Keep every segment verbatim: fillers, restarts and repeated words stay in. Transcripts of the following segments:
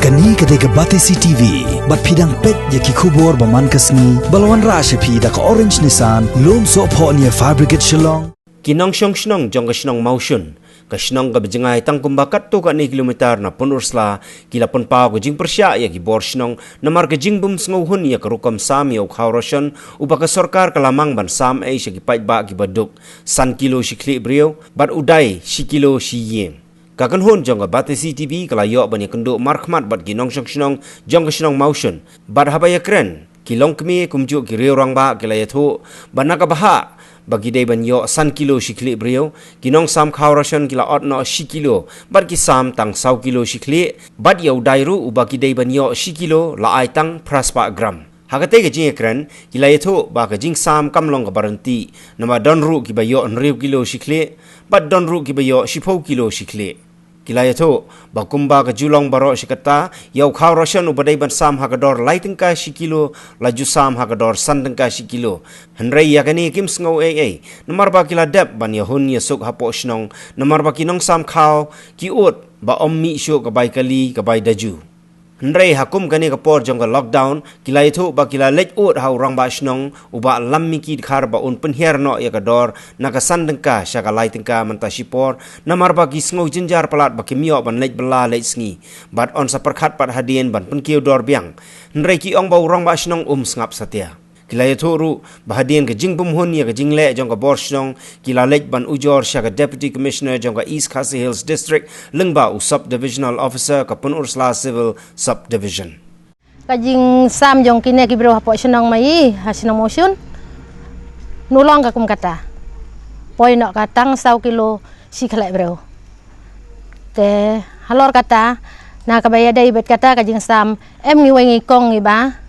Kane ka dei ka Batesi T V, bad phi dang peit ïa ki khubor ba man ka sngi, ba la wanrah sha phi da ka Orange Nissan, Lumsohphoh near Fire Brigade Shillong. Ki nongshong shnong jong ka shnong Mawshun, ka shnong kaba jngai tang kumba katto katne kilometer na Pynursla, ki la pynpaw ka jingpyrshah ïa ki bor shnong, namar ka jingbym sngewhun ïa ka rukom sam ïa u khaw ration, uba ka sorkar ka la mang ban sam ei sha ki paidbah kiba duk, san kilo shi khlieh briew, bad u dai shi kilo shi ïing. Ka kynhun jong ka Batesi T V ka la ïoh ban ïakynduh markhmat bad ki nongshong shnong jong ka shnong Mawshun, bad haba ïakren ki longkmie kumjuh ki riew rangbah, ki la ïathuh ba na ka bhah ba ki dei ban ïoh san kilo shi khlieh briew, ki nongsam khaw ration ki la ot noh shi kilo, bad ki sam tang saw kilo shi khlieh, bad ïa u dai ruh uba ki dei ban ïoh shi kilo la ai tang phra spah gram. Ha katei ka jingïakren, ki la ïathuh ba ka jingsam kam long kaba ryntih, namar don ruh kiba ïoh hynriew kilo shi khlieh, bad don ruh kiba ïoh shiphew kilo shi khlieh. Ki la ïathuh ba kumba ka ju long baroh shi katta, ïa u khaw ration uba dei ban sam ha ka dor lai tyngka shi kilo, la ju sam ha ka dor san tyngka shi kilo. Hynrei ïa kane kim sngew ei ei, namar ba ki la dep ban ïahun ïasuk hapoh shnong, namar ba ki nongsam khaw ki ud ba ym mih shuh ka bai kali ka bai daju. Hynrei ha kum kane ka por jong ka lockdown, ki la ïathuh ba ki la leit ud ha u rangbah shnong, u Bah Lammiki Dkhar, ba un pynhiar noh ïa ka dor na ka san tyngka sha ka lai tyngka mynta shipor, namar ba ki sngew jynjar palat ba kim ïoh ban leit bylla leit sngi, bad yn sa pyrkhat pat hadien ban pynkiew dor biang. Hynrei ki ong ba u rangbah shnong um sngap satia. Ki la ïathuh ruh ba hadien ka jingbymhun ïa ka jingleh jong ka bor shnong, ki la leit ban ujor sha ka Deputy Commissioner jong ka East Khasi Hills District, lyngba u Sub Divisional Officer ka Pynursla Civil Subdivision. Ka jingsam jong kine ki briew hapoh shnong Mayi, ha shnong Mawshun, nu long ka kum kata. Poi noh ka tang saw kilo shi khlieh briew. Te halor kata, na kaba ïadei bad kata ka jingsam, em ngi wei ngi kong ngi ba,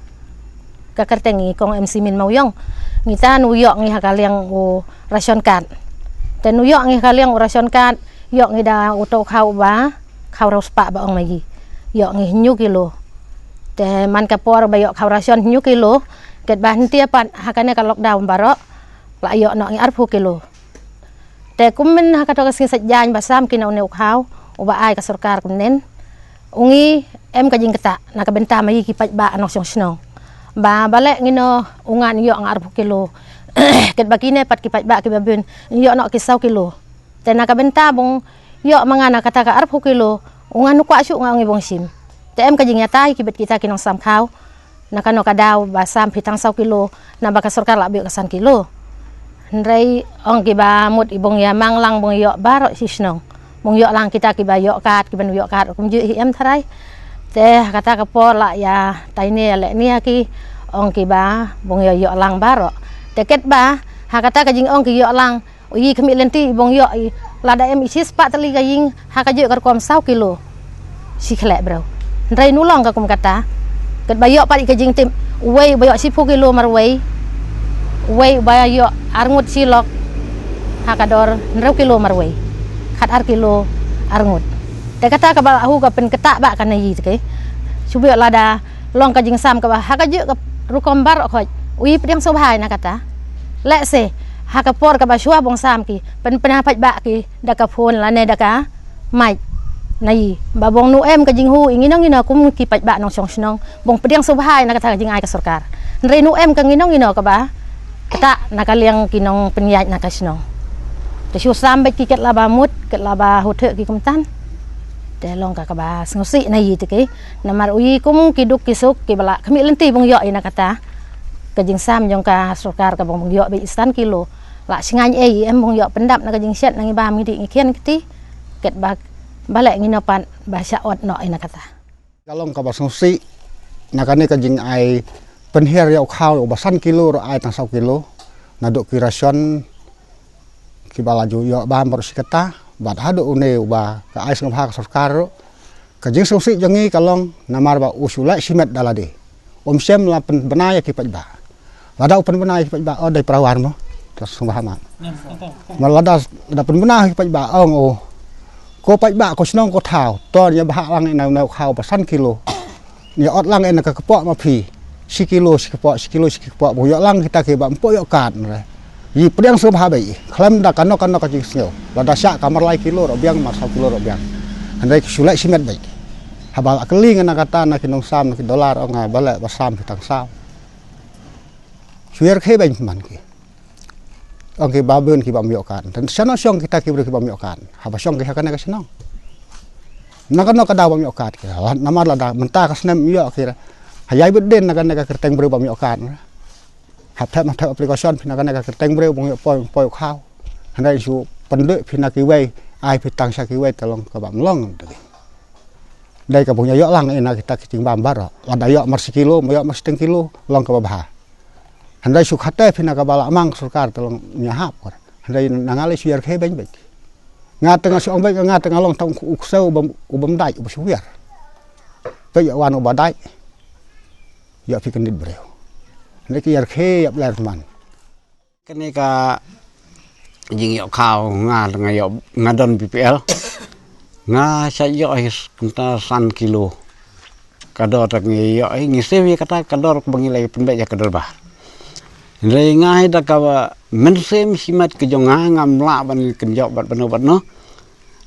ka kyrteng ngi kong M C Min Mawiong. Ngi ta nu ïoh ngi ha ka liang u ration card. Te nu ïoh ngi ha ka liang u ration card, ïoh ngi da u to khaw ba, khaw raw spah ba ong Mayi. Ïoh ngi hynñiew kilo. Te man ka por ba ïoh khaw ration hynñiew kilo, kat ba hyntia pat ha kane ka lockdown baroh, la ïoh noh ngi arphew kilo. Te kumne ha kato ka sngi Saitjaiñ ba sam ki na une u khaw, uba ai ka sorkar kumne. U ngi em ka jingkata, na ka bynta Mayi ki paidbah nongshong shnong. Ba, balei ngin ïoh u ngan ïoh nga arphew kilo. Kat ba kine pat ki paidbah kiba bun, ïoh noh ki saw kilo. Te na ka bynta bong ïoh ma nga na kata ka arphew kilo, u ngan u kwah shuh nga u ngi bong shim. Te em ka jingïatai ki bad kita ki nongsam khaw. Na kano ka daw ba sam phi tang saw kilo, naba ka sorkar la buh ka san kilo. Hynrei ong kiba mut i bong ïa mang lang bong ïoh baroh shi shnong. Bong ïoh lang kita kiba ïoh card, kiba nu ïoh card, kumjuh hi em tharai. Te ha kata ka por la ïa tai ne leh ne ki, ong kiba bong ïoh ïoh lang baroh. Te kat ba, ha kata ka jingong ki ïoh lang, u yi khmih lynti bong ïoh i, lada em i shispah tylli ka ïing, ha ka juh ka rukom saw kilo. Shi khlieh briew. Hynrei nu long ka kum kata. Kat ba ïoh pat i ka jingtip, uwei uba ïoh shiphew kilo marwei. Uwei uba ïoh arngut shilok. Ha ka dor hynriew kilo marwei. Khat ar kilo arngut. Te kata kaba la hu ka pynkata ba ka Mayi te ke. Shu ïoh lada long ka jingsam kaba ha ka juh ka rukom baroh khoit. U yi pdiang sngewbha na kata. Lehse ha ka por kaba shuwa bong sam ki, pynpna paidbah ki da ka phone lane da ka mic. Na yi ba bong nu em ka jinghu i ngino ngino kum ki paidbah nongshong shnong, bong pdiang sngewbha na kata ka jingai ka sorkar. Hynrei nu em ka ngino ngino kaba kata na ka liang ki nongpynïaid na ka shnong. Te shu sam bad ki kat laba mut, kat laba huthe ki kumtan. Te long ka kaba sngewsih na yi te ke. Namar u yi kum ki duk ki suk kiba la khmih lynti bong ïoh i na kata ka jingsam jong ka sorkar kaba bong ïoh bad i san kilo. La sngewsih ei em bong ïoh pyndap na ka jingshet na ngi ba midi ngi khian kti. Kat ba, balei ngino pat ba sha ot noh i na kata. Ka long kaba sngewsih na kane ka jingai pynhiar ïa u khaw uba san kilo ruh ai tang saw kilo. Naduh ki ration kiba la ju ïoh bam baroh shi katta, bad haduh une uba ka ai sngewbha ka sorkar ruh. Ka jingsngewsih jong ngi ka long namar ba u shu leh shimet da lade. Um shym la pynbna ïa ki paidbah. Lada u pynbna ïa ki paidbah, oh, dei para war mo. Te sngewbha ma. Ma lada, lada pynbna ïa ki paidbah, ong, oh. Ko paidbah, ko shnong, ko thaw. To ïa bhah lang ïa na u khaw ba san kilo. Ïa ot lang ïa na ka kpoh ma phi. Shi kilo, shi kpoh, shi kilo, shi kpoh. Bong ïoh lang kita kiba ym poi ïoh card re. Yi pdiang sngewbha bad i. Khlem da kano kano ka jingsngew. Lada shah ka mar lai kilo ruh biang, mar saw kilo ruh biang. Hynrei ki shu leh shimet bad i. Haba la kylli nga na kata na ki nongsam na ki dollar, ong nga, balei ba sam phi tang saw? Shu ïarkhie beiñ man ki. Ong ki ba bun ki bym ïoh kad. Te shano shong kita ki briew ki bym ïoh kad? Haba shong ki ha kane ka shnong, na kano ka daw bym ïoh kad ki? Namar lada mynta ka snem ïoh ki, ha ïai bit dien na kane ka kyrteng briew bym ïoh kad. Hap thep, hap thep application phi na kane ka kyrteng briew, bym ïoh poi, poi u khaw. Hynrei shu pynduh phi na kiwei, ai phi tang sha kiwei, te long kaba ym long te. Dei ka bym ïoh lang ïa na kita ki jingbam baroh. Lada ïoh mar shi kilo, ym ïoh mar shiteng kilo, long kaba bha. Hynrei shu khate phi na kaba la mang sorkar, te long ym ïahap kor. Hynrei na nga lei shu ïarkhie beiñ beiñ. Nga te nga shu ong beiñ, nga te nga long tang u ksew u bym, u bym dait, u ba shu wiar. Te ïa wan u ba dait. Ïa phi kyndit briew. Hynrei ki ïarkhie ïa bler man. Kane ka jingïoh khaw nga, nga ïoh, nga don B P L. Nga shait ïoh hi kumta san kilo. Ka dor ta ngi ïoh hi, ngi siew ïa kata ka dor ba ngi la pynbeit ïa ka dorbar. Hynrei nga hi da ka mynsiem shimet ka jong nga, ngam lah ban kynjoh bad bano bano.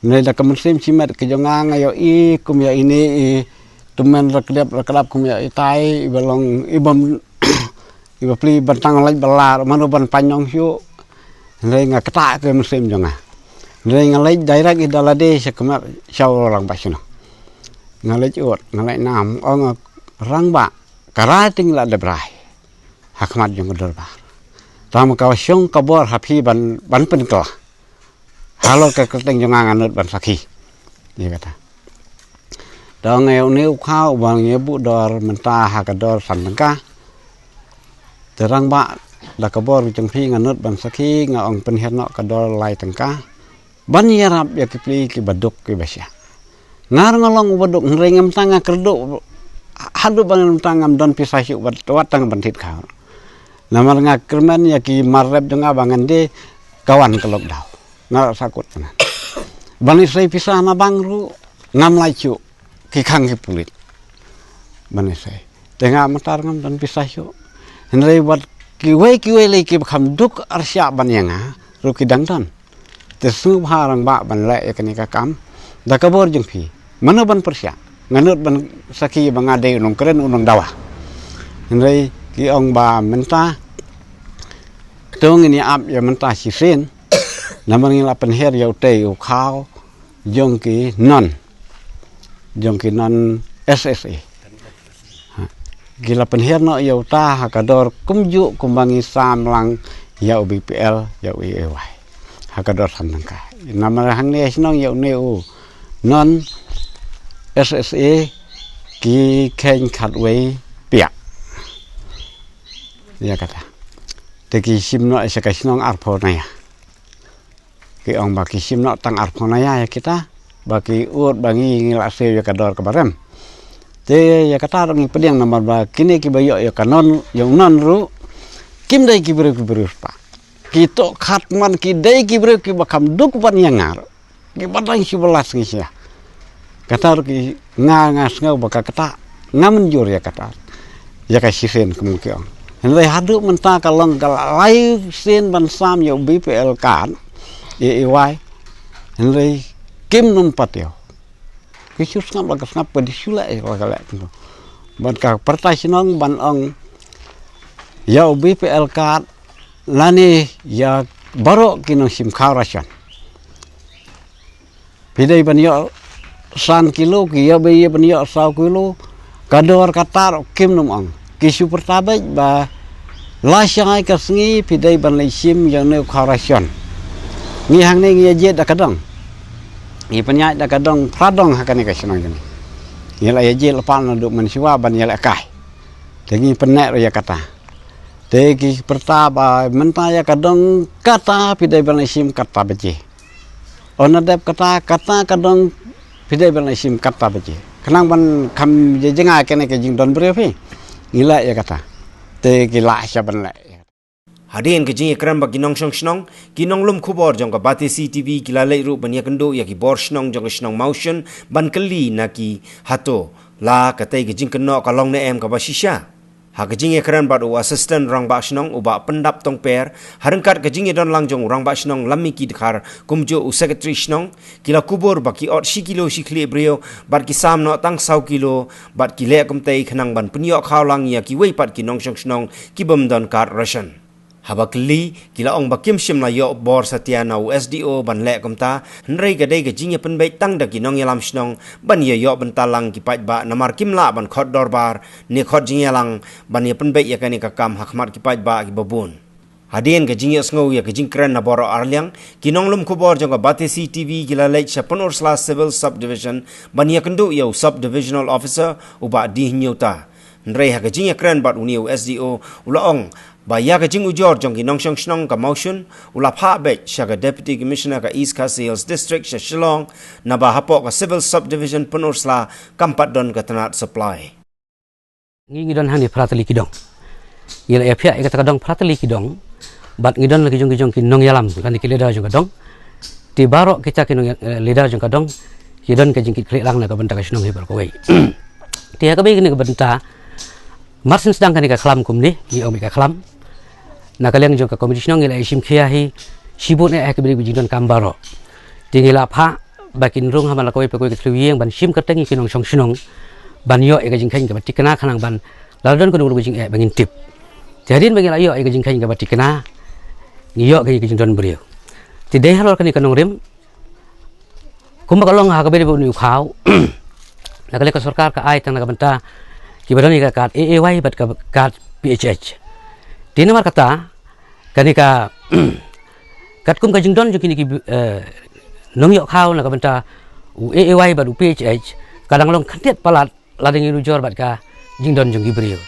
Hynrei da ka mynsiem shimet ka jong nga, nga ïoh i kum ïa ine i tymmen rakdep rakdap kum ïa itai i ba long i bym i ba pli ban tang leit ba lar mano ban pynong shuh. Hynrei nga kata ka mynsiem jong nga. Hynrei nga leit direct i da lade sha kmer sha u rangbah shnong. Nga leit ud, nga leit nam, ong nga, rangbah, ka rai te ngi la dep rai ha khmat jong ka dorbar. Tang ma ka shong ka bor ha phi ban, ban pynkylla. Halor ka kyrteng jong nga nga nud ban sakhi. Ïa kata. Te ong ïa une u khaw ba ngi buh dor mynta ha ka dor san tyngka. Te rangbah, da ka bor jong phi nga nud ban sakhi, nga ong pynhiar noh ka dor lai tyngka. Ban ïarap ïa ki pli ki baduk ki bashiah. Nga ruh nga long u baduk, hynrei ngam tang nga kyrduh haduh ba ngam tang ngam don pisa shuh wat, wat tang ban thied khaw. Namar nga kyrmen ïa ki mar rep jong nga ba ngan die ka wan ka lockdown. Nga la sahkut kane. Ban isei pisa na bank ruh ngam lah shuh, ki khang ki pulit. Ban isei. Te nga mynta ngam don pisa shuh. Hynrei wat kiwei kiwei lei ki ba kham duk arshah ban ïa nga ruh ki dang don. Te sngewbha rangbah ban leh ïa kane ka kam da ka bor jong phi. Mano ban pyrshah? Nga nud ban sakhi ba nga dei u nongkren u nongdawa. Hynrei ki ong ba mynta to ngin ïa ap ïa mynta shisien. Namar ngi la pynhiar ïa utei u khaw jong ki non, jong ki non S S A. Ha. Ki la pynhiar noh ïa uta ha ka dor kumjuh kumba ngi sam lang ïa u B P L, ïa u A Y. Ha ka dor san tyngka. Namar hangne shnong ïa une u non S S A ki kheiñ khatwei piah. Ïa kata. Te ki shim noh sha ka shnong arphew naya. Ki ong ba ki shim noh tang arphew naya ïa kita, ba ki ud ba ngi, ngi la siew ïa ka dor kaba rem. Te ïa kata ruh ngi pdiang namar ba kine kiba ïoh ïa ka non, ïa u non ruh kim dei ki briew ki briew spah. Ki tohkhat man ki dei ki briew kiba kham duk ban ïa nga ruh. Kiba dang shu ba la sngi sha. Kata ruh ki nga, nga sngew ba ka kata nga mynjur ïa kata. Ïa ka shisien kum ki ong. Hynrei haduh mynta ka long ka lai sien ban sam ïa u B P L card, ïa A Y. Hynrei kim nym pat ïa u. Ki shu sngap la ka sngap, ka dei shu leh la ka leh. Bad ka pyrta shnong ban ong ïa u B P L card lane ïa baroh ki nongshim khaw ration. Phi dei ban ïoh san kilo, ki ïa ba ïa ban ïoh saw kilo, ka dor kata ruh kim nym ong. Ki shu pyrta beit ba lashai ka sngi phi dei ban leit shim ïa une u khaw ration. Ngi hangne ngi ïa jied da ka dong. Ngi pynïaid da ka dong, phra dong ha kane ka shnong jong ngi. Ngi la ïa jied lypa naduh mynshuwa ban ïalehkai. Te ngi pynneh ruh ïa kata. Te ki pyrta ba mynta ïa ka dong kata phi dei ban leit shim kata baje. Ynda dep kata, kata ka dong phi dei ban leit shim kata baje. Khnang ban kham ïa jngai kane ka jingdon briew phi. Ngi leh ïa kata. Te ki lah sha ban leh. Hadien ka jingïakren bad ki nongshong shnong, ki nonglum khubor jong ka Batesi TV ki la leit ruh ban ïakynduh ïa ki bor shnong jong ka shnong Mawshun ban kylli na ki hato la katei ka jingkynnoh ka long ne em kaba shisha. Ha ka jingïakren bad u Assistant Rangbah Shnong u Bah Pyndap Tongper, ha ryngkat ka jingïadon lang jong u Rangbah Shnong Lammiki Dkhar, kumjuh u Secretary Shnong, ki la kubur ba ki ot shi kilo shi khlieh briew, bad ki sam noh tang saw kilo, bad ki leh kumtei khnang ban pynïoh khaw lang ïa kiwei pat ki nongshong shnong ki bym don kad ration. Haba kylli, ki la ong ba kim shym la ïoh bor satia na u S D O ban leh kumta, hynrei ka dei ka jingïapynbeit tang da ki nongïalam shnong, ban ïa ïoh bynta lang ki paidbah namar kim lah ban khot dorbar, ne khot jingïalang, ban ïapynbeit ïa kane ka kam ha khmat ki paidbah kiba bun. Hadien ka jingïohsngew ïa ka jingkren na baroh arliang, ki nonglum khubor jong ka Batesi T V ki la leit sha Pynursla Civil Subdivision, ban ïakynduh ïa u Subdivisional Officer, u Bah D Hynñiewta. Hynrei ha ka jingïakren bad une u S D O, u la ong, ba ïa ka jingujor jong ki nongshong shnong ka Mawshun, u la phah beit sha ka Deputy Commissioner ka East Khasi Hills District sha Shillong, naba hapoh ka Civil Subdivision Pynursla, kam pat don ka tnat supply. Ngi ngi don hangne phra tylli ki dong. Ngi la ïa phiah ïa kata ka dong phra tylli ki dong. Bad ngi don la ki jong ki jong ki nongïalam, lane ki leader jong ka dong. Te baroh kita ki nong, eh, leader jong ka dong, ki don ka jingkitkhlieh lang na ka bynta ka shnong hi baroh kawei. Te ha kaba ïa kane ka bynta, mar syn sdang kane ka khlam kumne, ngi ong beit ka khlam. Na ka liang jong ka committee shnong ngi la ïa shim khia hi, shibun eh ha kaba ïa ka jingdonkam baroh. Te ngi la phah, ba kin rung ha man la kawei pa kawei ka thliew ïing, ban shim kyrteng ïa ki nongshong shnong, ban ïoh ïa ka jingkheiñ kaba thikna khnang ban, lada don kano kano ka jingeh ba ngin tip. Te hadien ba ngi la ïoh ïa ka jingkheiñ kaba thikna, ngi ïoh ka ïa ka jingdon briew. Te dei halor kane ka nongrim, kumba ka long ha kaba ïadei bad une u khaw. Na ka liang ka sorkar ka ai tang na ka bynta kiba don ïa ka kad A A Y bad ka kad P H H. Te namar kata, kane ka, katkum ka jingdon jong kine ki, eh, nongïoh khaw na ka bynta u A A Y bad u P H H, ka dang long khyndiat palat lada ngi nujor bad ka jingdon jong ki briew.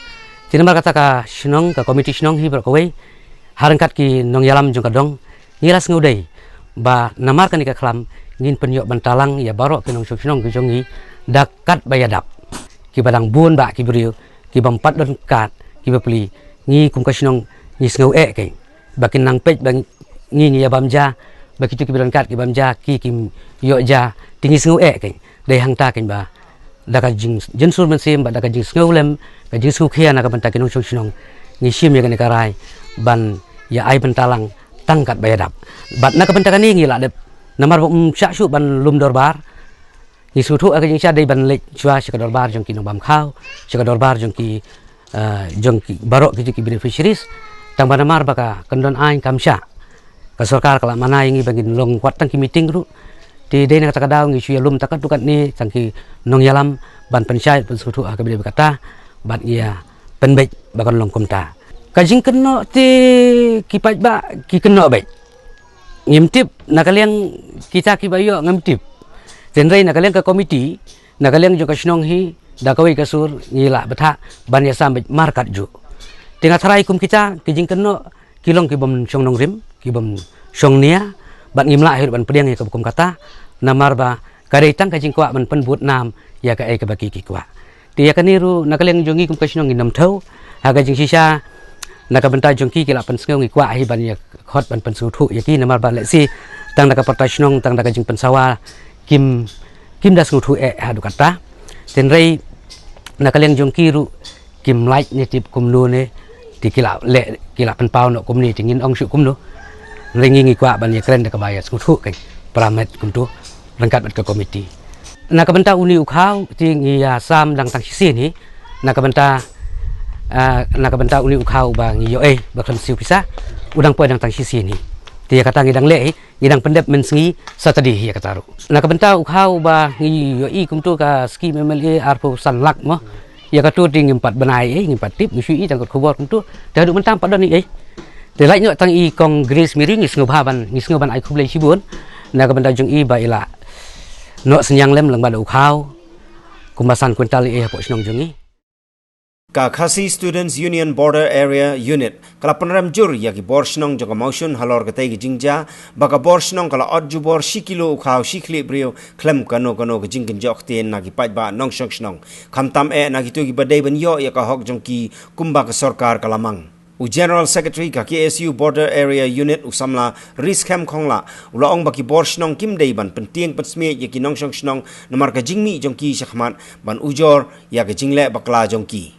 Te namar kata ka shnong, ka committee shnong hi baroh kawei, ha ryngkat ki nongïalam jong ka dong, ngi la sngewdei ba namar kane ka khlam, ngin pynïoh bynta lang ïa baroh ki nongshong shnong ki jong ngi, da ka kad ba ïadap. Kiba dang bun bah ki briew, ki bym pat don kad, ki bapli, ngi kum ka shnong, ngi sngew eh keiñ. Ba kin nang peit ba ngi, ngi ïa bam ja, ba kito kiba don kad ki bam ja, ki kim ïoh ja, te ngi sngew eh keiñ. Dei hangta keiñ ba, da ka jing, jingsur mynsiem, bad da ka jingsngewlem, ka jingsngewkhia na ka bynta ki nongshong shnong, ngi shim ïa kane ka rai, ban ïa ai bynta lang, tang kat ba ïadap. Bad na ka bynta kane ngi la dep, namar ba ym shah shuh ban lum dorbar, ngi sngewthuh ha ka jingshisha dei ban leit shuwa sha ka dorbar jong ki nongbam khaw, sha ka dorbar jong ki, eh, jong ki baroh ki jong ki beneficiaries. Tang ba namar ba ka kyndon aiñ kam shah. Ka sorkar ka la mana ïa ngi ba ngin long wat tang ki meeting ruh. Te dei na kata ka daw ngi shu ïalum tang katto katne tang ki nongïalam ban pynshai pynsngewthuh ha kaba ïadei bad kata bad ngi ïa pynbeit ba kan long kumta. Ka jingkynnoh te ki paidbah ki kynnoh beit. Ngim tip, na ka liang kita kiba ïoh ngim tip. Hynrei na ka liang ka committee, na ka liang jong ka shnong hi, da kawei ka sur, ngi lah bthah, ban ïasam beit markat juh. Te nga tharai kum kita, ki jingkynnoh, ki long ki bym shong nongrim, ki bym shong nia, bad ngim lah hi ruh ban pdiang ïa kaba kum kata, namar ba, ka dei tang ka jingkwah ban pynbud nam, ïa kaei kaba ki ki kwah. Te ïa kane ruh na ka liang jong ngi kum ka shnong ngin ym thew. Ha ka jingshisha na ka bynta jong ki ki la pynsngew ngi kwah hi ban ïa khot ban pynsngewthuh ïa ki namar ba lehse tang da ka pyrta shnong tang da ka jingpynsawa kim, kim da sngewthuh eh haduh katta. Hynrei na ka liang jong ki ruh kim lait ne tip kumno ne te ki la leh ki la pynpaw noh kumne te ngin ong shuh kumno. Hynrei ngi ngi kwah ban ïa kren da kaba ïa sngewthuh keiñ para met kumto. Ryngkat bad ka komiti. Na ka bynta une u khaw te ngi ïa sam dang tang shisien hi. Na ka bynta, ah, na ka bynta une u khaw ba ngi ïoh ei ba khlem siew pisa u dang poi dang tang shisien hi. Te ïa kata ngi dang leh hi, ngi dang pyndep mynsngi Saturday hi ïa kata ruh. Na ka bynta u khaw ba ngi ïoh i kumto ka skim M L A arphew san lak mo. Ïa katu te ngim pat bnai ei, ngim pat tip, ngi shu i tang kat khubor kumtu. Te haduh mynta pat don i ei. Te lait noh tang i kong Grace Mary ngi sngewbha ban, ngi sngew ban ai khublei shibun. Na ka bynta jong i ba i la noh synñiang lem lyngba da u khaw. Kumba san kwintal i ei hapoh shnong jong i. Ka Khasi Students Union Border Area Unit ka la pynrem jur ïa ki bor shnong jong ka Mawshun halor katei ka jingjia, ba ka bor shnong ka la ot jubor shi kilo u khaw shi khlieh briew khlem kano kano ka jingkynjoh ktien na ki paidbah nongshong shnong. Khamtam eh na kito kiba dei ban ïoh ïa ka hok jong ki kumba ka sorkar ka la mang. U General Secretary ka K S U Border Area Unit u samla Riskham Khongla u la ong ba ki bor shnong kim dei ban pyntieng pynsmiej ïa ki nongshong shnong namar ka jingmih jong ki shakhmat ban ujor ïa ka jingleh bakla jong ki.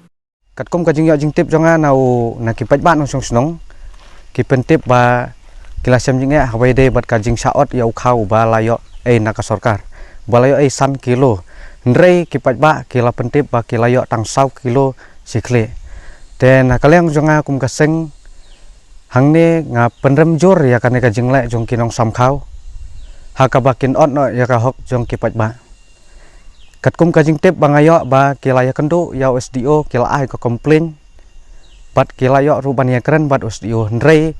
Katkum ka jingïoh jingtip jong nga na u, na ki paidbah nongshong shnong, ki pyntip ba ki la shem jingeh ha kaba ïadei bad ka jingshah ot ïa u khaw ba la ïoh ei na ka sorkar, ba la ïoh ei san kilo. Hynrei ki paidbah ki la pyntip ba ki la ïoh tang saw kilo shi khlieh. Te na ka liang jong nga kum ka seng, hangne nga pynrem jur ïa kane ka jingleh jong ki nongsam khaw, ha kaba kin ot noh ïa ka hok jong ki paidbah. Katkum ka jingtip ba nga ïoh ba ki la ïakynduh ïa u S D O, ki la ai ka complain bad ki la ïoh ruh ban ïakren bad u S D O, hynrei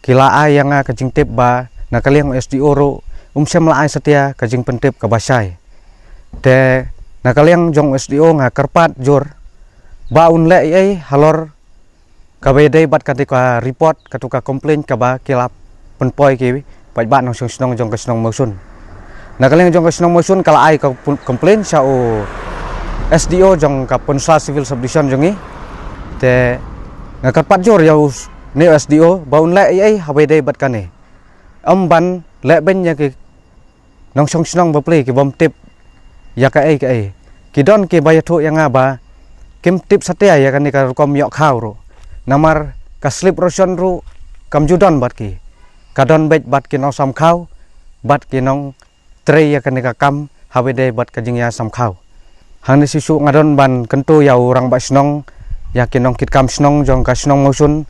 ki la ai ïa nga ka jingtip ba na ka liang u S D O ruh um shym la ai satia ka jingpyntip kaba shai. Te na ka liang jong u S D O nga kyrpad jur ba un leh ei ei halor kaba ïadei bad kata ka report, kata ka complain kaba ki la pynpoi ki paidbah nongshong shnong jong ka shnong Mawshun. Na ka liang jong ka shnong Mawshun ka la ai ka pun-, complain sha u S D O jong ka Pynursla Civil Subdivision jong ngi. Te nga kyrpad jur ïa une u S D O ba un leh ei ei ha kaba ïadei bad kane. Ym ban leh beiñ ïa ki nongshong shnong bapli ki bym tip ïa kaei kaei. Ki don kiba ïathuh ïa nga ba kim tip satia ïa kane ka rukom ïoh khaw ruh. Namar ka slip ration ruh kam ju don bad ki. Ka don beit bad ki nongsam khaw bad ki nongtrei ïa kane ka kam ha kaba ïadei bad ka jingïasam khaw. Hangne shisha nga don ban kyntu ïa u rangbah shnong, ïa ki nongkitkam shnong jong ka shnong Mawshun,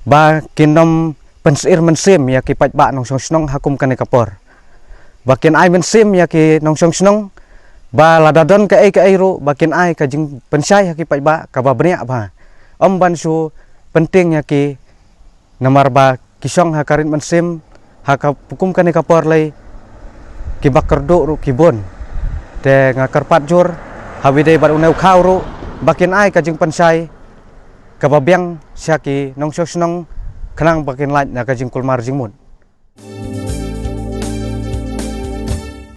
ba kin ym pynsyier mynsiem ïa ki paidbah nongshong shnong ha kum kane ka por. Ba kin ai mynsiem ïa ki nongshong shnong, ba lada don kaei kaei ruh ba kin ai ka jingpynshai ha ki paidbah kaba bniah bha. Ym ban shu pyntieng ïa ki, namar ba ki shong ha ka rit mynsiem ha ka kum kane ka por lei, kiba kyrduh ruh ki bun. Te nga kyrpad jur ha kaba ïadei bad une u khaw ruh ba kin ai ka jingpynshai kaba biang sha ki nongshong shnong khnang ba kin lait na ka jingkulmar jingmut.